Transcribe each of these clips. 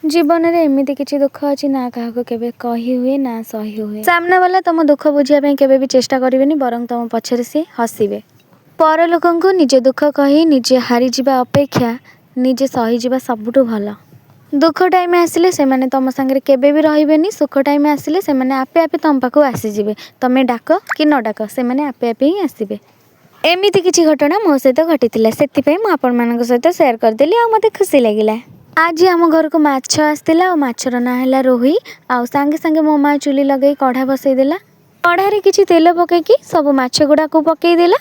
ଜୀବନରେ ଏମିତି କିଛି ଦୁଃଖ ଅଛି ନା କାହାକୁ କେବେ କହି ହୁଏ ନା ସହି ହୁଏ। ସାମ୍ନାବାଲା ତମ ଦୁଃଖ ବୁଝିବା ପାଇଁ କେବେ ବି ଚେଷ୍ଟା କରିବେନି, ବରଂ ତମ ପଛରେ ସିଏ ହସିବେ। ପରଲୋକଙ୍କୁ ନିଜ ଦୁଃଖ କହି ନିଜେ ହାରିଯିବା ଅପେକ୍ଷା ନିଜେ ସହିଯିବା ସବୁଠୁ ଭଲ। ଦୁଃଖ ଟାଇମ୍ ଆସିଲେ ସେମାନେ ତମ ସାଙ୍ଗରେ କେବେ ବି ରହିବେନି। ସୁଖ ଟାଇମ୍ ଆସିଲେ ସେମାନେ ଆପେ ଆପେ ତମ ପାଖକୁ ଆସିଯିବେ। ତମେ ଡାକ କି ନ ଡାକ, ସେମାନେ ଆପେ ଆପେ ହିଁ ଆସିବେ। ଏମିତି କିଛି ଘଟଣା ମୋ ସହିତ ଘଟିଥିଲା, ସେଥିପାଇଁ ମୁଁ ଆପଣମାନଙ୍କ ସହିତ ସେୟାର କରିଦେଲି ଆଉ ମୋତେ ଖୁସି ଲାଗିଲା। ଆଜି ଆମ ଘରକୁ ମାଛ ଆସିଥିଲା ଆଉ ମାଛର ନାଁ ହେଲା ରୋହି। ଆଉ ସାଙ୍ଗେ ସାଙ୍ଗେ ମୋ ମା ଚୁଲି ଲଗେଇ କଢ଼ା ବସେଇ ଦେଲା। କଢ଼ାରେ କିଛି ତେଲ ପକେଇକି ସବୁ ମାଛ ଗୁଡ଼ାକୁ ପକେଇଦେଲା।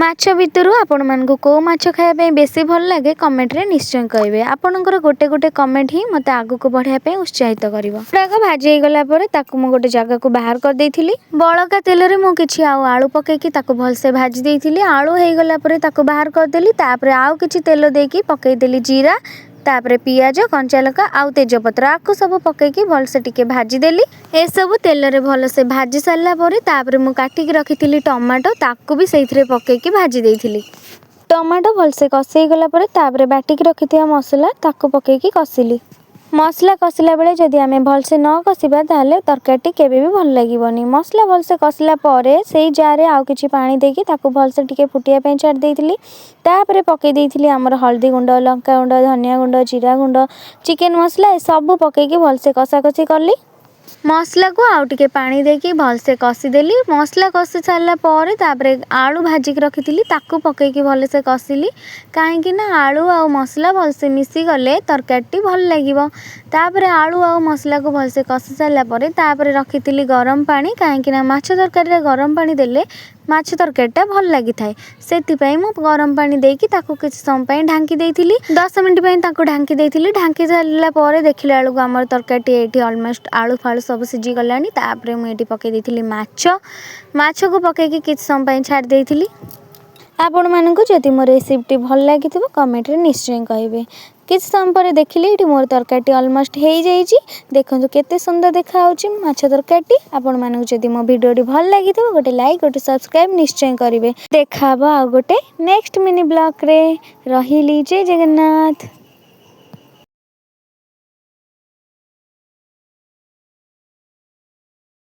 ମାଛ ଭିତରୁ ଆପଣମାନଙ୍କୁ କେଉଁ ମାଛ ଖାଇବା ପାଇଁ ବେଶୀ ଭଲ ଲାଗେ, କମେଣ୍ଟରେ ନିଶ୍ଚୟ କହିବେ। ଆପଣଙ୍କର ଗୋଟେ ଗୋଟେ କମେଣ୍ଟ ହିଁ ମୋତେ ଆଗକୁ ବଢ଼ିବା ପାଇଁ ଉତ୍ସାହିତ କରିବ। ଗୁଡ଼ାକ ଭାଜି ହେଇଗଲା ପରେ ତାକୁ ମୁଁ ଗୋଟେ ଜାଗାକୁ ବାହାର କରିଦେଇଥିଲି। ବଳକା ତେଲରେ ମୁଁ କିଛି ଆଉ ଆଳୁ ପକେଇକି ତାକୁ ଭଲସେ ଭାଜି ଦେଇଥିଲି। ଆଳୁ ହେଇଗଲା ପରେ ତାକୁ ବାହାର କରିଦେଲି। ତାପରେ ଆଉ କିଛି ତେଲ ଦେଇକି ପକେଇଦେଲି ଜିରା, ତାପରେ ପିଆଜ, କଞ୍ଚା ଲଙ୍କା ଆଉ ତେଜପତ୍ର। ଆକୁ ସବୁ ପକେଇକି ଭଲସେ ଟିକେ ଭାଜିଦେଲି। ଏସବୁ ତେଲରେ ଭଲସେ ଭାଜି ସାରିଲା ପରେ ତାପରେ ମୁଁ କାଟିକି ରଖିଥିଲି ଟମାଟୋ, ତାକୁ ବି ସେଇଥିରେ ପକେଇକି ଭାଜି ଦେଇଥିଲି। ଟମାଟୋ ଭଲସେ କଷି ହେଇଗଲା ପରେ ତାପରେ ବାଟିକି ରଖିଥିବା ମସଲା ତାକୁ ପକେଇକି କଷିଲି। ମସଲା କଷିଲା ବେଳେ ଯଦି ଆମେ ଭଲସେ ନ କଷିବା, ତାହେଲେ ତରକାରୀଟି କେବେ ବି ଭଲ ଲାଗିବନି। ମସଲା ଭଲସେ କଷିଲା ପରେ ସେଇ ଜାରରେ ଆଉ କିଛି ପାଣି ଦେଇକି ତାକୁ ଭଲସେ ଟିକେ ଫୁଟିବା ପାଇଁ ଛାଡ଼ି ଦେଇଥିଲି। ତାପରେ ପକେଇ ଦେଇଥିଲି ଆମର ହଳଦୀ ଗୁଣ୍ଡ, ଲଙ୍କା ଗୁଣ୍ଡ, ଧନିଆ ଗୁଣ୍ଡ, ଜିରା ଗୁଣ୍ଡ, ଚିକେନ୍ ମସଲା। ଏସବୁ ପକେଇକି ଭଲସେ କଷାକଷି କଲି। ମସଲାକୁ ଆଉ ଟିକେ ପାଣି ଦେଇକି ଭଲସେ କଷିଦେଲି। ମସଲା କଷି ସାରିଲା ପରେ ତାପରେ ଆଳୁ ଭାଜିକି ରଖିଥିଲି, ତାକୁ ପକେଇକି ଭଲସେ କଷିଲି। କାହିଁକି ନା ଆଳୁ ଆଉ ମସଲା ଭଲସେ ମିଶିଗଲେ ତରକାରୀଟି ଭଲ ଲାଗିବ। ତାପରେ ଆଳୁ ଆଉ ମସଲାକୁ ଭଲସେ କଷି ସାରିଲା ପରେ ତାପରେ ରଖିଥିଲି ଗରମ ପାଣି। କାହିଁକି ନା ମାଛ ତରକାରୀରେ ଗରମ ପାଣି ଦେଲେ ମାଛ ତରକାରୀଟା ଭଲ ଲାଗିଥାଏ। ସେଥିପାଇଁ ମୁଁ ଗରମ ପାଣି ଦେଇକି ତାକୁ କିଛି ସମୟ ପାଇଁ ଢାଙ୍କି ଦେଇଥିଲି। 10 ମିନିଟ୍ ପାଇଁ ତାକୁ ଢାଙ୍କି ଦେଇଥିଲି। ଢାଙ୍କି ସାରିଲା ପରେ ଦେଖିଲା ବେଳକୁ ଆମର ତରକାରୀଟି ଏଇଠି ଅଲମୋଷ୍ଟ ଆଳୁ ଫାଳୁ ସବୁ ସିଝିଗଲାଣି। ତାପରେ ମୁଁ ଏଇଠି ପକାଇ ଦେଇଥିଲି ମାଛ। ମାଛକୁ ପକାଇକି କିଛି ସମୟ ପାଇଁ ଛାଡ଼ି ଦେଇଥିଲି। ଆପଣମାନଙ୍କୁ ଯଦି ମୋ ରେସିପିଟି ଭଲ ଲାଗିଥିବ, କମେଣ୍ଟରେ ନିଶ୍ଚୟ କହିବେ। କିଛି ସମୟ ପରେ ଦେଖିଲି ଏଇଠି ମୋର ତରକାରୀଟି ଅଲମୋଷ୍ଟ ହେଇଯାଇଛି। ଦେଖନ୍ତୁ, କେତେ ସୁନ୍ଦର ଦେଖାହେଉଛି ମାଛ ତରକାରୀଟି। ଆପଣମାନଙ୍କୁ ଯଦି ମୋ ଭିଡ଼ିଓଟି ଭଲ ଲାଗିଥିବ, ଗୋଟେ ଲାଇକ୍, ଗୋଟେ ସବସ୍କ୍ରାଇବ୍ ନିଶ୍ଚୟ କରିବେ। ଦେଖା ହେବ ଆଉ ଗୋଟେ ନେକ୍ସଟ ମିନି ବ୍ଲଗ୍ରେ। ରହିଲି, ଜୟ ଜଗନ୍ନାଥ।